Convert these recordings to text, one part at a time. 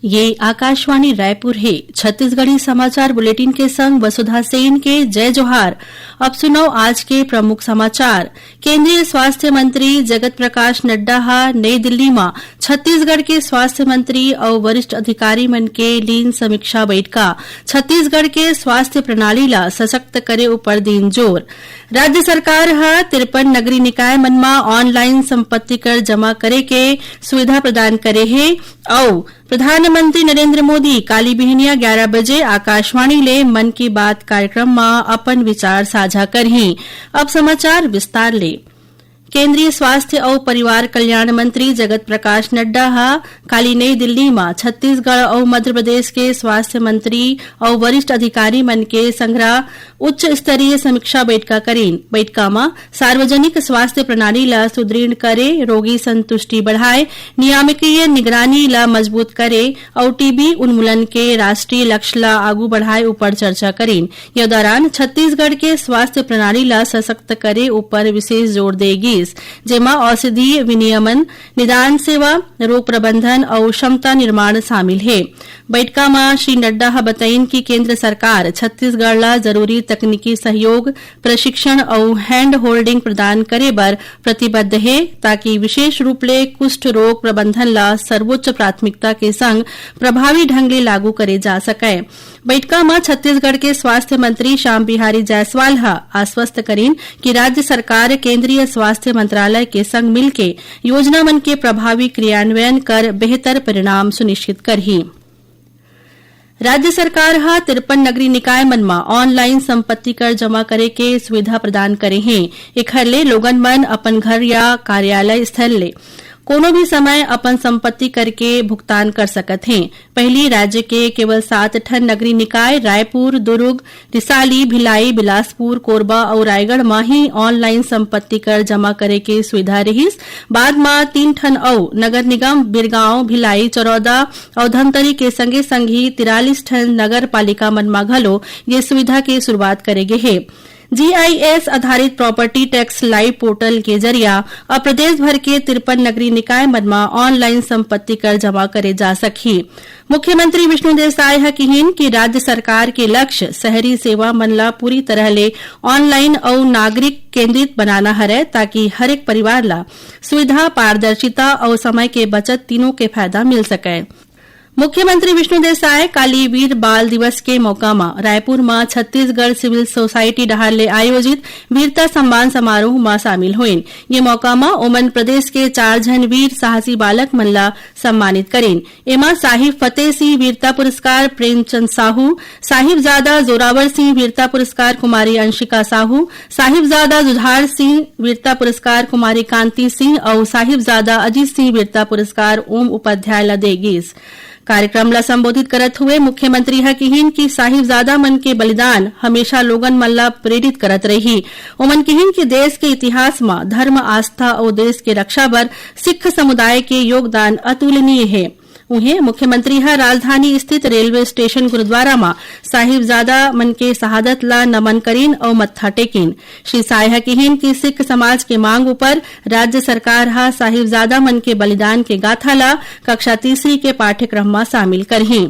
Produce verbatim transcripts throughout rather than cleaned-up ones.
ये आकाशवाणी रायपुर हे। छत्तीसगढ़ी समाचार बुलेटिन के संग वसुधा सेन के जय जोहार। अब सुनव आज के प्रमुख समाचार। केंद्रीय स्वास्थ्य मंत्री जगत प्रकाश नड्डा ह नई दिल्ली म छत्तीसगढ़ के स्वास्थ्य मंत्री अउ वरिष्ठ अधिकारी मन के लीन समीक्षा बैठका। छत्तीसगढ़ के स्वास्थ्य प्रणाली ला सशक्त करे ऊपर दीन जोर। राज्य सरकार ह तिरपन नगरीय निकाय मन म ऑनलाइन संपत्ति कर जमा करे के सुविधा प्रदान करे हे अउ प्रधानमंत्री नरेंद्र मोदी काली बिहनिया ग्यारा बजे आकाशवाणी ले मन की बात कार्यक्रम म अपन विचार साझा करही। अब समाचार विस्तार ले। केंद्रीय स्वास्थ्य अउ परिवार कल्याण मंत्री जगत प्रकाश नड्डा ह काली नई दिल्ली म छत्तीसगढ़ अउ मध्य प्रदेश के स्वास्थ्य मंत्री अउ वरिष्ठ अधिकारी मन के संघरा उच्च स्तरीय समीक्षा बैठका करीन। बैठका म सार्वजनिक स्वास्थ्य प्रणाली ल सुदृढ़ करे, रोगी संतुष्टि बढ़ाए, नियामकीय निगरानी ल मजबूत करे अउ टीबी उन्मूलन के राष्ट्रीय लक्ष्य ल आगू बढ़ाए ऊपर चर्चा करीन। ये दौरान छत्तीसगढ़ के स्वास्थ्य प्रणाली ल सशक्त करे ऊपर विशेष जोर दे गीस, जेमा औषधि विनियमन, निदान सेवा, रोग प्रबंधन अउ क्षमता निर्माण शामिल हे। बैठका म श्री नड्डा ह बतईन कि केंद्र सरकार छत्तीसगढ़ ल जरूरी तकनीकी सहयोग, प्रशिक्षण अउ हैंड होल्डिंग प्रदान करे बर प्रतिबद्ध हे, ताकि विशेष रूप ले कुष्ठ रोग प्रबंधन ल सर्वोच्च प्राथमिकता के संग प्रभावी ढंग ले लागू करे जा सकय। बैठका म छत्तीसगढ़ के स्वास्थ्य मंत्री श्याम बिहारी जायसवाल ह आश्वस्त करीन कि राज्य सरकार केंद्रीय स्वास्थ्य मंत्रालय के संग मिलके योजना मन के प्रभावी क्रियान्वयन कर बेहतर परिणाम सुनिश्चित करही। राज्य सरकार ह तिरपन नगरीय निकाय मन म ऑनलाइन संपत्ति कर जमा करे के सुविधा प्रदान करे हे। एखर ले लोगन मन अपन घर या कार्यालय स्थल ले कोनो भी समय अपन संपत्ति कर के भुगतान कर सकत हें। पहिली राज्य के केवल सात ठन नगरीय निकाय रायपुर, दुर्ग, रिसाली, भिलाई, बिलासपुर, कोरबा अउ रायगढ़ म ही ऑनलाइन संपत्ति कर जमा करे के सुविधा रिहिस। बाद म तीन ठन अउ नगर निगम बिरगांव, भिलाई, चरौदा अउ धमतरी के संगे संग ही तिरालीस ठन नगर पालिका मन म घलो ये सुविधा के शुरुआत करे गे हे। जीआईएस आधारित प्रॉपर्टी टैक्स लाइव पोर्टल के जरिया अब प्रदेश भर के तिरपन नगरीय निकाय मन म ऑनलाइन संपत्ति कर जमा करे जा सकही। मुख्यमंत्री विष्णुदेव साय ह किहिन कि राज्य सरकार के लक्ष्य शहरी सेवा मन ला पूरी तरह ले ऑनलाइन अउ नागरिक केंद्रित बनाना हरय, ताकि हर एक परिवार ला सुविधा, पारदर्शिता अउ समय के बचत तीनों के फायदा मिल सकय। मुख्यमंत्री विष्णुदेव साय काली वीर बाल दिवस के मौका म रायपुर म छत्तीसगढ़ सिविल सोसाइटी डहार ले आयोजित वीरता सम्मान समारोह म शामिल होइन। ये मौका म ओमन प्रदेश के चार झन वीर साहसी बालक मन ला सम्मानित करिन। एमा साहिब फतेह सिंह वीरता पुरस्कार प्रेमचंद साहू, साहिबजादा जोरावर सिंह वीरता पुरस्कार कुमारी अंशिका साहू, साहिबजादा जुझार सिंह वीरता पुरस्कार कुमारी कांति सिंह अउ साहिबजादा अजीत सिंह वीरता पुरस्कार ओम उपाध्याय ला दे गीस। कार्यक्रम ला संबोधित करत हुए मुख्यमंत्री ह किहिन कि साहिबजादा मन के बलिदान हमेशा लोगन मन ला प्रेरित करत रही। ओमन किहिन कि देश के इतिहास म धर्म, आस्था अउ देश के रक्षा बर सिख समुदाय के योगदान अतुलनीय हे। उहें, मुख्यमंत्री ह राजधानी स्थित रेलवे स्टेशन गुरुद्वारा म साहिबजादा मन के शहादत ला नमन करिन अउ मत्था टेकिन। श्री साय ह किहिन कि सिख समाज के मांग उपर राज्य सरकार ह साहिबजादा मन के बलिदान के गाथा ला कक्षा तीसरी के पाठ्यक्रम म शामिल करही।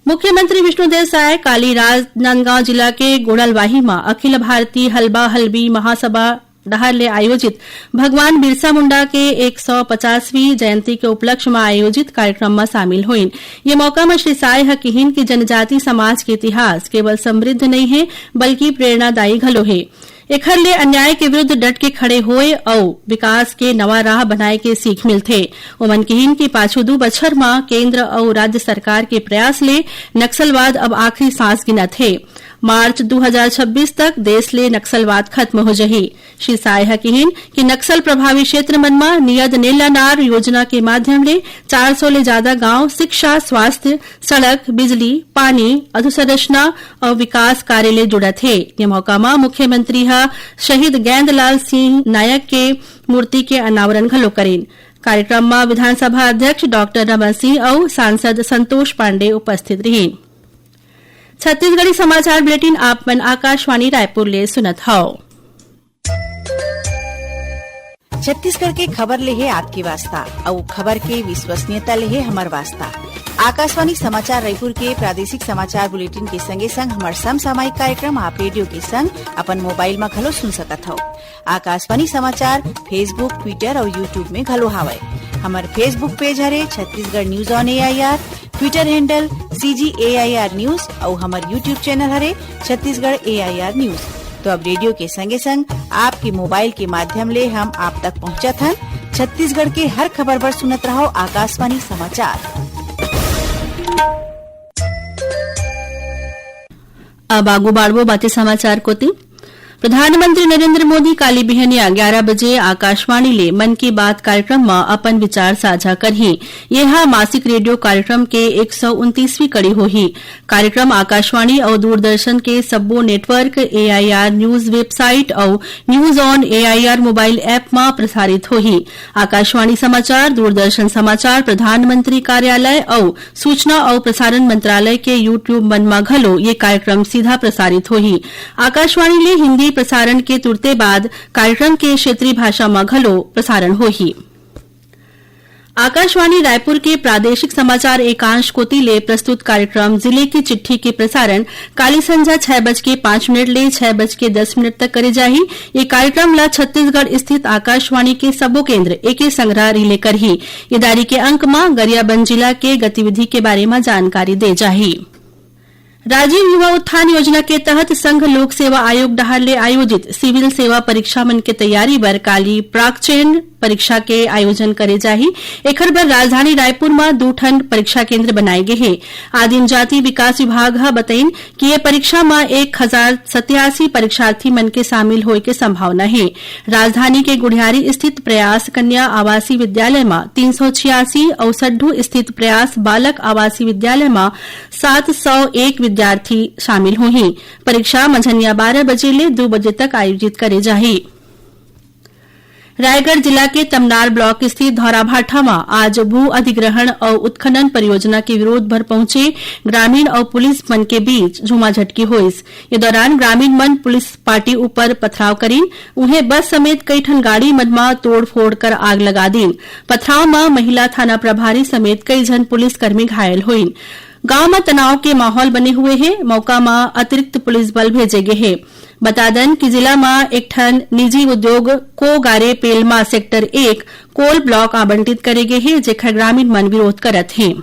मुख्यमंत्री विष्णुदेव साय काली राजनांदगांव जिला के गोड़लवाही म अखिल भारतीय हलबा हलबी महासभा डहार ले आयोजित भगवान बिरसा मुंडा के एक सौ पचासवीं जयंती के उपलक्ष्य म आयोजित कार्यक्रम म शामिल होइन। ये मौका म श्री साय ह किहिन कि जनजाति समाज के इतिहास केवल समृद्ध नइ हे, बल्कि प्रेरणादायी घलो हे। एखर ले अन्याय के विरुद्ध डट के खड़े होए अउ विकास के नवा राह बनाए के सीख मिलथे। ओमन किहिन कि पाछू दू बछर म केंद्र अउ राज्य सरकार के प्रयास ले नक्सलवाद अब आखिरी सांस गिनत हे। मार्च दू हजार छब्बीस तक देश ले नक्सलवाद खत्म हो जही। श्री साय ह किहिन कि नक्सल प्रभावी क्षेत्र मन म नियद नेल्लानार योजना के माध्यम ले चार सौ ले जादा गांव शिक्षा, स्वास्थ्य, सड़क, बिजली, पानी, अधोसंरचना अउ विकास कार्य ले जुड़त हे। ये मौका म मुख्यमंत्री ह शहीद गैंदलाल सिंह नायक के मूर्ति के अनावरण घलो करिन। कार्यक्रम म विधानसभा अध्यक्ष डॉक्टर रमन सिंह अउ सांसद संतोष पांडे उपस्थित रहिन। छत्तीसगढ़ी समाचार बुलेटिन आप मन आकाशवाणी रायपुर ले सुनत हव। छत्तीसगढ़ के खबर ले हे आपके वास्ता, अउ खबर के विश्वसनीयता ले हे हमर वास्ता। आकाशवाणी समाचार रायपुर के प्रादेशिक समाचार बुलेटिन के संगे संग हमर समसामयिक कार्यक्रम आप रेडियो के संग अपन मोबाइल म घलो सुन सकत हव। आकाशवाणी समाचार Facebook, Twitter अउ YouTube में घलो हावय। हमर Facebook पेज हरे Chhattisgarh news on AIR, Twitter handle CG AIR news अउ हमर YouTube चैनल हरे छत्तीसगढ़ एआईआर न्यूज। तो अब रेडियो के संगे संग आपके मोबाइल के माध्यम ले हम आप तक पहुंचत हन। छत्तीसगढ़ के हर खबर बर सुनत रहव आकाशवाणी समाचार। अब आगू बाढ़बो बाते समाचार कोति। प्रधानमंत्री नरेंद्र मोदी काली बिहनिया ग्यारा बजे आकाशवाणी ले मन की बात कार्यक्रम म अपन विचार साझा करही। ये ह मासिक रेडियो कार्यक्रम के एक सौ उनतीसवीं कड़ी होही। कार्यक्रम आकाशवाणी अउ दूरदर्शन के सब्बो नेटवर्क, एआईआर न्यूज वेबसाइट अउ news on AIR mobile app म प्रसारित होही। आकाशवाणी समाचार, दूरदर्शन समाचार, प्रधानमंत्री कार्यालय अउ सूचना अउ प्रसारण मंत्रालय के YouTube मन म घलो ये कार्यक्रम सीधा प्रसारित होही। आकाशवाणी ले हिंदी प्रसारण के तुरते बाद कार्यक्रम के क्षेत्रीय भाषा म घलो प्रसारण होही। आकाशवाणी रायपुर के प्रादेशिक समाचार एकांश कोति ले प्रस्तुत कार्यक्रम जिले की चिट्ठी के प्रसारण काली संझा छह बज के पाँच मिनट ले छह बज के दस मिनट तक करे जाही। ये कार्यक्रम ला छत्तीसगढ़ स्थित आकाशवाणी के सबो केंद्र एके संघरा रिले करही। ये दारी के अंक म गरियाबंद जिला के गतिविधि के बारे म जानकारी दे जाही। राजीव युवा उत्थान योजना के तहत संघ लोक सेवा आयोग डहार ले आयोजित सिविल सेवा परीक्षा मन के तैयारी बर काली प्राक चयन परीक्षा के आयोजन करे जाही। एखर बर राजधानी रायपुर म दू ठन परीक्षा केंद्र बनाए गे हे। आदिम जाति विकास विभाग ह बतइन कि ये परीक्षा म एक हजार सत्यासी परीक्षार्थी मन के शामिल होए के संभावना हे। राजधानी के गुढ़ियारी स्थित प्रयास कन्या आवासीय विद्यालय म तीन सौ छियासी अउ सड्ढू स्थित प्रयास बालक आवासीय विद्यालय म सात सौ एक विद्यार्थी शामिल होही। परीक्षा मंझनिया बारह बजे ले दू बजे तक आयोजित करे जाही। रायगढ़ जिला के तमनार ब्लॉक स्थित धौराभाठा म आज भू अधिग्रहण अउ उत्खनन परियोजना के विरोध बर पहुंचे ग्रामीण अउ पुलिस मन के बीच झूमाझटकी होइस। ये दौरान ग्रामीण मन पुलिस पार्टी ऊपर पथराव करिन। उहें, बस समेत कई ठन गाड़ी मन म तोड़फोड़ कर आग लगा दीन। पथराव म महिला थाना प्रभारी समेत कई झन पुलिसकर्मी घायल होइन। गांव म तनाव के माहौल बने हुए हे। मौका म अतिरिक्त पुलिस बल भेजे गे हे। बता दन कि जिला म एक ठन निजी उद्योग को गारे पेलमा सेक्टर एक कोल ब्लॉक आवंटित करे गे हे, जेखर ग्रामीण मन विरोध करत हे।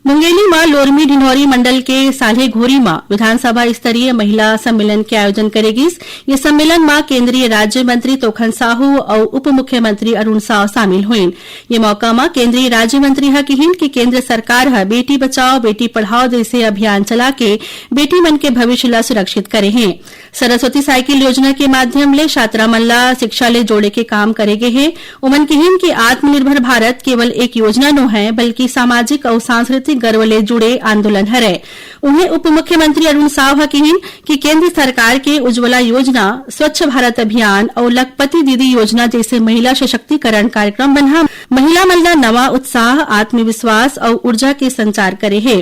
मुंगेली म लोरमी ढिंढोरी मंडल के साल्हेघोरी म विधानसभा स्तरीय महिला सम्मेलन के आयोजन करे गिस। ये सम्मेलन म केंद्रीय राज्य मंत्री तोखन साहू अउ उप मुख्यमंत्री अरुण साव शामिल होइन। ये मौका म केंद्रीय राज्य मंत्री ह किहिन कि केंद्र सरकार ह बेटी बचाओ, बेटी पढ़ाओ जैसे अभियान चला के बेटी मन के भविष्य ला सुरक्षित करे हे। सरस्वती साइकिल योजना के माध्यम ले छात्रा मन ला शिक्षा ले जोड़े के काम करे गे हे। उमन किहिन कि आत्मनिर्भर भारत केवल एक योजना नो हय, बल्कि सामाजिक अउ सांस्कृतिक गर्व ले जुड़े आंदोलन हरय। उहें, उप मुख्यमंत्री अरुण साव ह किहिन कि केंद्र सरकार के उज्ज्वला योजना, स्वच्छ भारत अभियान अउ लखपति दीदी योजना जैसे महिला सशक्तिकरण कार्यक्रम मन ह महिला मन ला नवा उत्साह, आत्मविश्वास अउ ऊर्जा के संचार करे हे।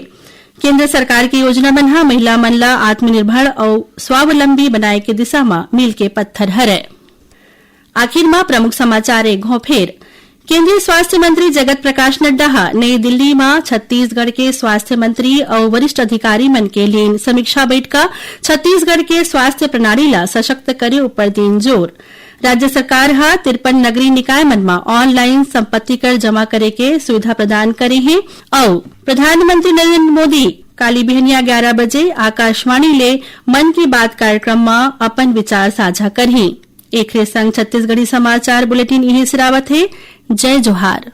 केंद्र सरकार के योजना मन ह महिला मन ला आत्मनिर्भर अउ स्वावलंबी बनाए के दिशा म मील के पत्थर हरय। आखिर म प्रमुख समाचार एक घौं फेर। केंद्रीय स्वास्थ्य मंत्री जगत प्रकाश नड्डा ह नई दिल्ली म छत्तीसगढ़ के स्वास्थ्य मंत्री अउ वरिष्ठ अधिकारी मन के लीन समीक्षा बैठका, छत्तीसगढ़ के स्वास्थ्य प्रणाली ला सशक्त करे ऊपर दीन जोर। राज्य सरकार ह तिरपन नगरीय निकाय मन म ऑनलाइन संपत्ति कर जमा करे के सुविधा प्रदान करे हे अउ प्रधानमंत्री नरेंद्र मोदी काली बिहनिया ग्यारा बजे आकाशवाणी ले मन की बात कार्यक्रम म अपन विचार साझा करही। एखरे संग छत्तीसगढ़ी समाचार बुलेटिन इहें सिरावत हे। जय जोहार।